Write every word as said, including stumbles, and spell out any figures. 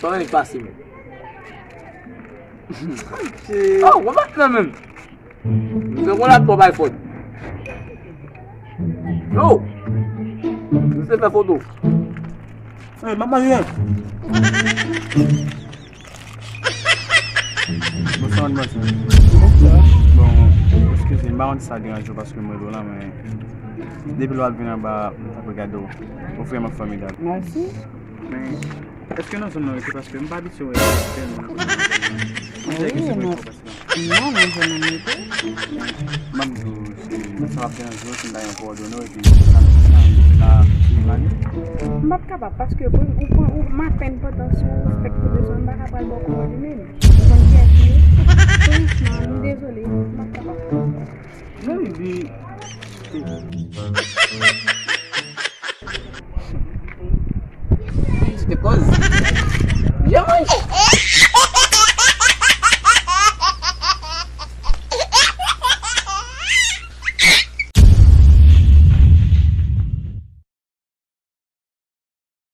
Sa w annik pase menm. Oh, w ap nan menm. Mwen konn ap twòp iPhone. Yo! Mwen se fè foto. Hey, m ap manje. Bonswa, mademoiselle. Bonswa. Bon, eskize, m pa konn si sa deranje w paske m rele w la, men depi lè w ap vin anba, m t ap regade w. Ou vrèman fòmidab. Mèsi. Men, èske nan zòn nan rete? Paske m pa abitye wè tèlman moun konsa nan zòn nan. Wi, mwen, non, nan zòn nan rete. M ap di w, si sa ap deranje w, si m ta gen kowòdone w, epi sa, sa, sa, sa, m p ap kapab, paske bon, ou pran, ou, m apèn pantan sou ou, respèkte de sa, m pa ka pral ba w kowòdone m. Ou konn kiyès m ye? Franchman, m dezole, m p ap kapab. Baby. Te koz. Jan manje.